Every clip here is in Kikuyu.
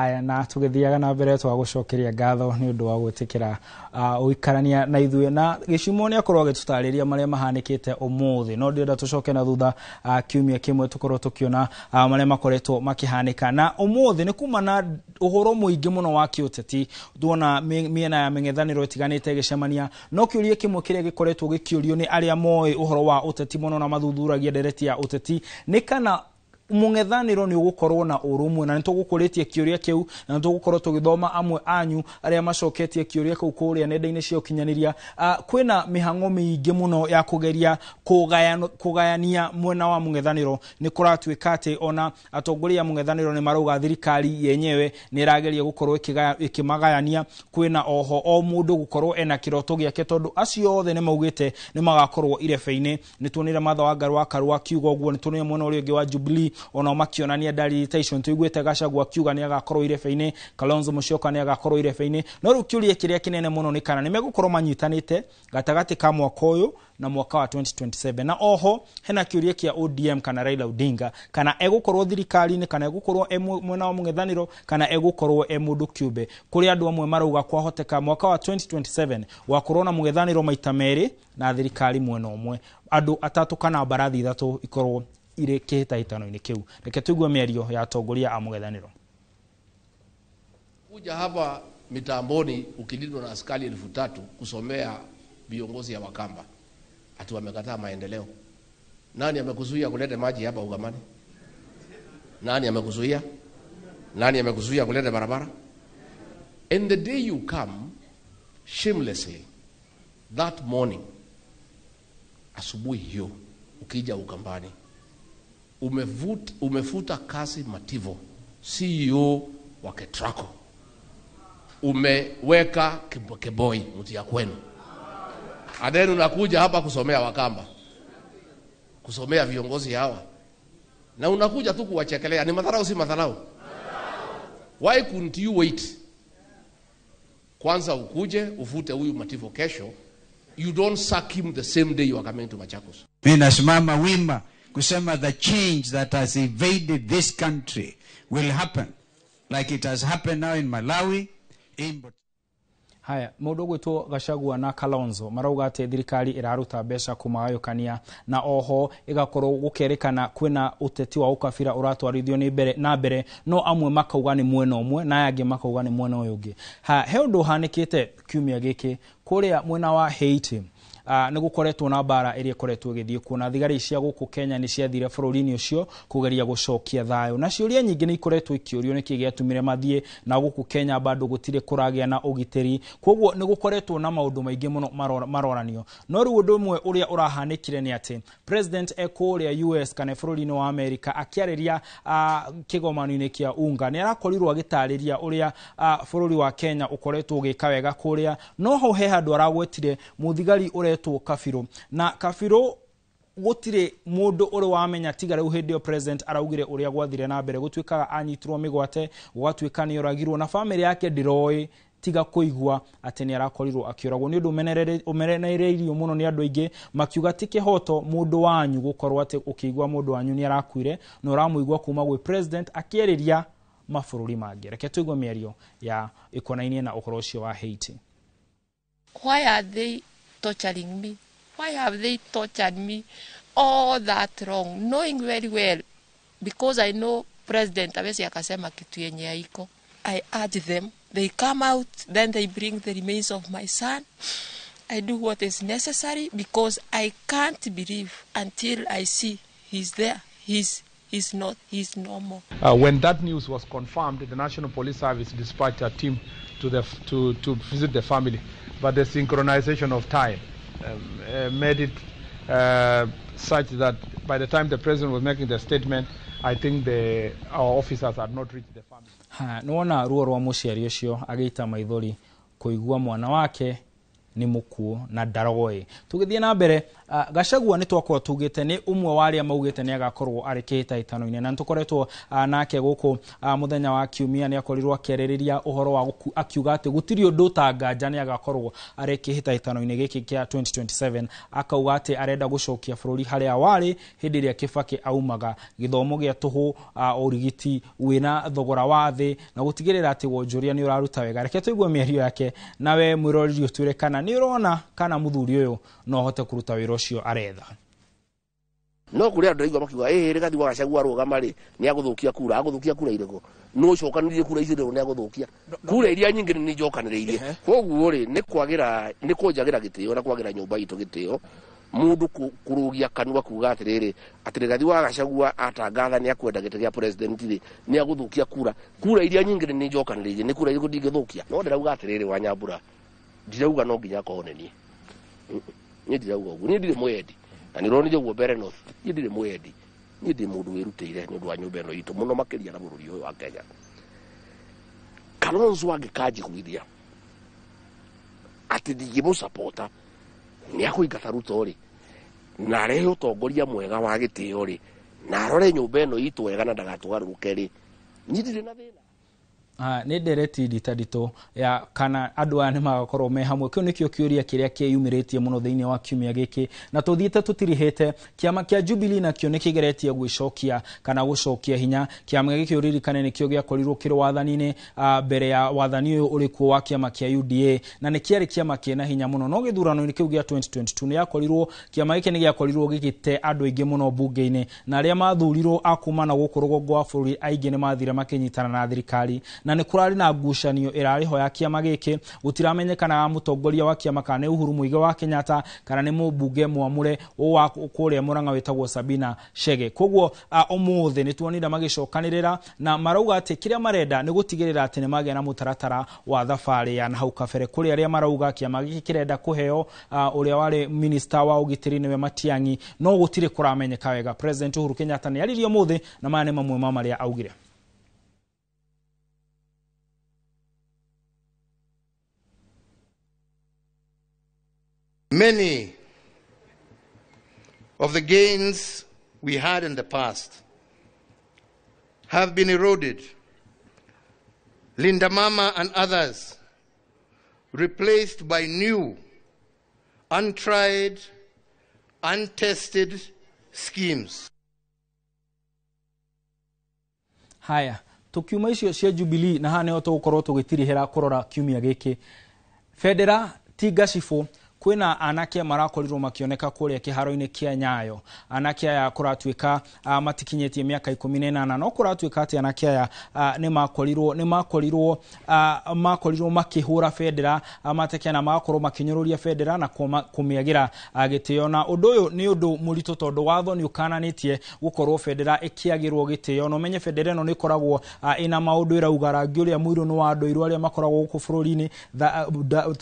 Haya, na tũgĩthiaga na mbere, twagũcokeria ngatho nĩ ũndũ wa gwĩtĩkĩra ũikarania na ithuĩ. Na Gĩcumo nĩ akorwo agĩtũtarĩria marĩa mahanĩkĩte ũmũthĩ, no ndĩrenda tũcoke na thutha kiumia kĩmwe, tũkorwo tũkĩona marĩa makoretwo makĩhanĩka. Na ũmũthĩ nĩ kuma na ũhoro mũingĩ mũno wa kĩũteti, tuona mĩena ya mĩng'ethanĩro ĩtiganĩte ĩgĩcemania. No kĩũria kĩmwe kĩrĩa gĩkoretwo gĩkĩũrio nĩ arĩa moĩ ũhoro wa ũteti mũno na mathuthuragia ndereti ya ũteti nĩ kana mũng'ethanĩro nĩ ũgũkorwo na ũrũmwe. Na nĩ tũgũkũrĩtie kĩũria kĩu, na nĩ tũgũkorwo tũgĩthoma amwe anyu arĩa macoketie kĩũria kĩu kũrĩa nenda-inĩ cia ũkinyanĩria. Kwĩna mĩhang'o mĩingĩ mũno ya kũgeria kũgayania mwena wa mũng'ethanĩro. Nĩ kũratuĩka atĩ ona atongoria a mũng'ethanĩro nĩ marauga thirikari yenyewe nĩ ĩrageria gũkorwo ĩkĩmagayania. Kwĩna oho o mũndũ gũkorwo ena kĩroto gĩake, tondũ acio othe nĩ maugĩte nĩ magakorwo irebe-inĩ. Nĩ tuonire Martha Wangari wa Karua akiuga ũguo, nĩ tuonire mwena ũrĩa ũngĩ wa Jubilee onao makĩonania ndariri ta icio. Nĩ tũiguĩte Gachagua akiuga nĩ agakorwo irebe-inĩ, Kalonzo Musyoka nĩ agakorwo irebe-inĩ. No rĩu kĩũria kĩrĩa kĩnene mũno nĩ kana nĩ megũkorwo manyitanĩte gatagatĩ ka mwaka ũyũ na mwaka wa 2027. Na oho hena kĩũria kĩa ODM, kana Raila Odinga kana egũkorwo thirikari-inĩ, kana egũkorwo e mwena wa mũng'ethanĩro, kana egũkorwo e mũndũ kĩũmbe. Kũrĩ andũ amwe marauga kwahoteka mwaka wa 2027 gwakorwo na mũng'ethanĩro maita merĩ na thirikari mwena ũmwe, andũ atatũ kana mbarathi ithatũ ikorwo irĩ kĩhĩtahĩtano-inĩ kĩu. Reke tũigue mĩario ya atongoria a mũng'ethanĩro. Kuja hapa mitamboni ukilindwa na askari 3,000 kusomea viongozi ya Wakamba ati wamekataa maendeleo. Nani amekuzuia kuleta maji hapa Ugamani? Nani amekuzuia? Nani amekuzuia kuleta barabara? And the day you come shamelessly that morning, asubuhi hiyo ukija Ukambani, umefuta kazi Mativo, CEO wa Ketraco, umeweka Keboi mtu ya kwenu, and then unakuja hapa kusomea Wakamba, kusomea viongozi hawa, na unakuja tu kuwachekelea. Ni madharau, si madharau? Why couldn't you wait? Kwanza ukuje ufute huyu Mativo kesho. You don't sack him the same day you are coming to Machakos. Mimi nasimama wima kusema the change that has invaded this country will happen like it has happened now in Malawi, in Haya, mũndũ ũgwĩtwo Gachagua na Kalonzo marauga atĩ thirikari ĩraruta mbeca kũmagayũkania, na oho ĩgakorwo gũkerĩkana kwĩna ũteti wa ũkabira ũratwarithio nĩ mbere na mbere. No amwe makauga nĩ mwena ũmwe, na aya angĩ makauga nĩ mwena ũyũ ũngĩ. Ha he ũndũ ũhanĩkĩte kiumia gĩkĩ kũrĩa mwena wa Haiti. Nĩ gũkoretwo na mbara ĩrĩa ĩkoretwo ĩgĩthiĩ kuo, na thigari cia gũkũ Kenya nĩ ciathire bũrũri-inĩ ũcio kũgeria gũcokia thayũ. Na ciũria nyingĩ nĩ ikoretwo ikĩũrio nĩkĩ gĩatũmire mathiĩ, na gũkũ Kenya bado gũtirĩ kũragĩa na ũgitĩri. Koguo nĩ gũkoretwo na maũndũ maingĩ mũno maroranio. No rĩu ũndũ ũmwe ũrĩa ũrahanĩkire nĩ atĩ president e kũrĩa US kana bũrũri-inĩ wa America, akĩarĩria kĩgomano-inĩ kĩa UNGA, nĩ arakorirwo agĩtarĩria ũrĩa bũrũri wa Kenya ũkoretwo ũgĩka wega kũrĩa. No ho he handũ aragwetire mũthigari ũretwo Kabiru, na Kabiru gũtirĩ mũndũ ũrĩ wamenya tiga rĩu hĩndĩ ĩyo president araugire ũrĩa gwathire na mbere. Gũtuĩkaga anyitirwo mĩgwate, gũgatuĩka nĩ oragirwo, na famĩlĩ yake ndĩroĩ tiga kũigua atĩ nĩ arakorirwo akĩũragwo. Nĩ ũndũ ũmenereirio mũno nĩ andũ aingĩ, makiuga ti kĩhoto mũndũ wanyu gũkorwo atĩ ũkĩigua mũndũ wanyu nĩ arakuire na ũramũigua kuma gwĩ president akĩarĩria mabũrũri mangĩ. Reke tũigue mĩario ya ĩkonainie na ũhoro ũcio wa Haiti. Why are they torturing me? Why have they tortured me all that long, knowing very well, because I know President hawezi akasema kitu yenye haiko. I urge them, they come out, then they bring the remains of my son. I do what is necessary because I can't believe until I see he's there. He's not, he's no more. When that news was confirmed, the National Police Service dispatched a team to visit the family. But the synchronization of time made it such that by the time the president was making the statement, I think our officers had not reached the family. Ha, nĩwona ruo rwa mũciari ũcio agĩita maithori kũigua mwana wake. Nĩ mũkuũ na ndaroĩ. Tũgĩthiĩ na mbere, Gachagua nĩ twakorwo tugĩte nĩ ũmwe wa arĩa maugĩte nĩ agakorwo arĩ kĩhĩtahĩtano-inĩ, na nĩ tũkoretwo nake gũkũ mũthenya wa kiumia. Nĩ akorirwo akĩarĩrĩria ũhoro wa akiuga atĩ gũtirĩ ũndũ ũtanganja nĩ agakorwo arĩ kĩhĩtahĩtano-inĩ gĩkĩ kĩa 2027. Akauga atĩ arenda gũcokia bũrũri harĩa warĩ hĩndĩ ĩrĩa Kibaki aumaga, gĩthomo gĩa tũhũ, ũrigiti wĩna thogora wa thĩ, na gũtigĩrĩra atĩ wonjoria nĩ ũraruta wega. Reke tũigue mĩario yake, nawe mwĩroreri ũtwĩre kana nĩ ũrona kana mũthuri ũyũ no ahote kũruta wĩra ũcio aretha. No kũrĩ andũ ndaigua makiuga ĩ Rigathi wa Gachagua arũgama rĩ, nĩ agũthũkia kura. Agũthũkia kura irĩkũ? Nũ ũcokanĩrĩrie kura icio rĩ? Nĩ agũthũkia kura iria nyingĩ? Nĩ njokanĩrĩirie. Koguo rĩ, nĩ kwagĩra, nĩ kũnjagĩra gĩtĩo na kwagĩra nyũmba itũ gĩtĩo mũndũ kũrũgia kanua kuga atĩrĩrĩ, atĩ Rigathi wa Gachagua atangatha nĩ akwenda gĩtĩ gĩa president rĩ, nĩ agũthũkia kura. Kura iria nyingĩ nĩ njokanĩrĩirie, nĩ kura irĩkũ ndingĩthũkia? No ndĩrauga atĩrĩrĩ, wa Nyambura, ndirauga no nginya akorwo nĩ niĩ. Niĩ ndirauga ũguo, niĩ ndirĩ mwendi, na nĩ ũronire ũguo mbere North. Niĩ ndirĩ mwendi, niĩ ndĩ mũndũ wĩrutĩire nĩ ũndũ wa nyũmba ĩno itũ mũno makĩria na bũrũri ũyũ wa Kenya. Kalonzo angĩkanjiguithia atĩ ndingĩmũsapota nĩ akũingata Ruto rĩ, na arehe ũtongoria mwega wa gĩtĩo rĩ, na arore nyũmba ĩno itũ wega na ndagatũgarũrũke rĩ, niĩ ndirĩ na thĩna. Nĩ ndereti nditanditũ ya kana andũ aya nĩ magakorwo me hamwe. Kĩu nĩkĩo kĩũria kĩrĩa kĩyumĩrĩtie mũno thĩinĩ wa kiumia gĩkĩ, na tũthiĩte tũtirihĩte. Kĩama kĩa Jubilee nakĩo nĩ kĩgeretie gwĩcokia kana gũcokia hinya. Kĩama gĩkĩ, ũririkane, nĩkĩo gĩakorirwo kĩrĩ wathani-inĩ mbere ya wathani ũyũ ũrĩ kuo wa kĩama kĩa UDA, na nĩ kĩarĩ kĩama kĩna hinya mũno. No gĩthurano-inĩ kĩu gĩa 2022 nĩ yakorirwo, kĩama gĩkĩ nĩ gĩakorirwo gĩgĩte andũ aingĩ mũno mbunge-inĩ, na arĩa mathurirwo a kuma na gũkũ rũgongo wa bũrũri aingĩ nĩ mathire makĩnyitana na thirikari, na nĩ kũrarĩ na ngucanio ĩrarĩ ho ya kĩama gĩkĩ. Gũtiramenyekana mũtongoria wa kĩama kana nĩ Uhuru Muigai wa Kenyatta kana nĩ mũmbunge mwamũre wa kũrĩa Murang'a wĩtagwo Sabina Chege. Koguo ũmũthĩ nĩ tuonire magĩcokanĩrĩra na marauga atĩ kĩrĩa marenda nĩ gũtigĩrĩra atĩ nĩ magĩa na mũtaratara wa thabarĩ ya na hau kabere. Kũrĩ arĩa marauga kĩama gĩkĩ kĩrenda kũheo ũrĩa warĩ minista wa ũgitĩri, nĩwe Matiang'i, no gũtirĩ kũramenyeka wega. President Uhuru Kenyatta nĩ aririe ũmũthĩ, na maya nĩ mamwe ma marĩa augire. Many of the gains we had in the past have been eroded. Linda Mama and others replaced by new, untried, untested schemes. Haya, tukiuma icio cia Jubilee, na haha nĩho tũgũkorwo tũgĩtirihĩra kũrora kiumia gĩkĩ. Bendera ti ngacibũ. Kwĩna anake marakorirwo makĩoneka kũrĩa kĩharo-inĩ kĩa Nyayo. Anake aya kũratuĩka matikinyĩtie mĩaka 18, no kũratuĩka atĩ anake aya nĩ makorirwo makĩhũra bendera mateke na magakorwo makĩnyũrũria bendera na kũmĩagĩra gĩtĩo. Na ũndũ ũyũ nĩ ũndũ mũritũ tondũ watho nĩ ũkananĩtie gũkorwo bendera ĩkĩagĩrwo gĩtĩo. Na ũmenye bendera ĩno nĩ ĩkoragwo ĩna maũndũ ĩrauga. Rangi ũrĩa mũirũ nĩ wa andũ airũ arĩa makoragwo gũkũ bũrũri-inĩ,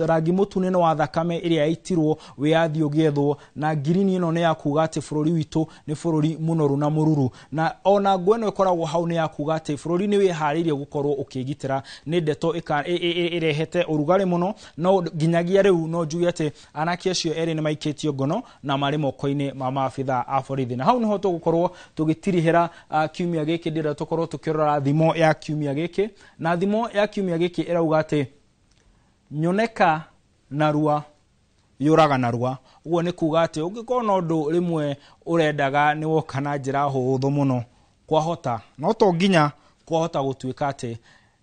rangi mũtune nĩ wa thakame ĩrĩa yaitirwo wĩyathi ũgĩethwo, na ngirini ĩno nĩ ya kuga atĩ bũrũri witũ nĩ bũrũri mũnoru na mũruru, na ona nguo ĩno ĩkoragwo hau nĩ ya kuga atĩ bũrũri nĩ wĩharĩirie gũkorwo ũkĩgitĩra. Nĩ ndeto ĩrehete ũrugarĩ mũno, no nginyagia rĩu no njuge atĩ anake acio erĩ nĩ maikĩtio ngono na marĩ moko-inĩ ma maabitha a borithi. Na hau nĩho tũgũkorwo tũgĩtirihĩra kiumia gĩkĩ. Ndĩrenda tũkorwo tũkĩrora thimo ya kiumia gĩkĩ, na thimo ya kiumia gĩkĩ ĩrauga atĩ nyoneka narua yũraga narua. Ũguo nĩ kuga atĩ ũngĩkorwo na ũndũ rĩmwe ũrendaga nĩ woka na njĩra hũthũ mũno, kwahota no to nginya kwahota gũtuĩka atĩ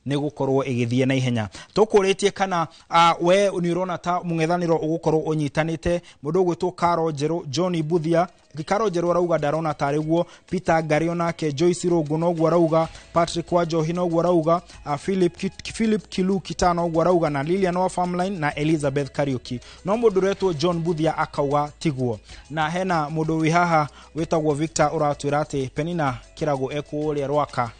nĩ gũkorwo ĩgĩthiĩ na ihenya. Tũkũrĩtie kana we nĩ ũrona ta mũng'ethanĩro ũgũkorwo ũnyitanĩte. Mũndũ ũgwĩtwo Karo Njerũ, John Buthia, Karo Njerũ arauga ndarona tarĩ guo. Peter Ngari nake, Joyce Rũngũ noguo arauga, Patrick Wanjohi noguo arauga, Philip Kilu Kita noguo arauga, na Lilian wa Farmline na Elizabeth Kariuki. No mũndũ ũretwo John Buthia akauga tiguo. Na hena mũndũ wĩ haha wĩtagwo Victor ũratwĩra atĩ Penina Kĩrago ekũrĩa Rwaka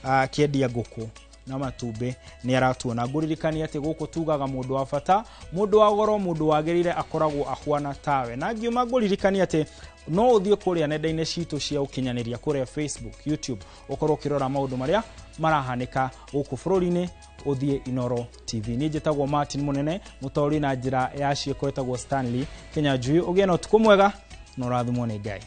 akĩendia ngũkũ na matumbĩ nĩ aratuona. Ngũririkania atĩ gũkũ tugaga mũndũ wa bata, mũndũ wa goro, mũndũ wagĩrĩire akoragwo ahuana tawe. Na ngiuma ngũririkania atĩ no ũthiĩ kũrĩa nenda-inĩ citũ cia ũkinyanĩria, kũrĩa Facebook, YouTube, ũkorwo ũkĩrora maũndũ marĩa marahanĩka gũkũ bũrũri-inĩ. Ũthiĩ Inoro TV. Niĩ njĩtagwo Martin Mũnene Mũtaũri, na njĩra ya ciĩko ĩtagwo Stanley Kenya Njui. Ũgĩe na ũtukũ mwega na ũrathimwo nĩ Ngai.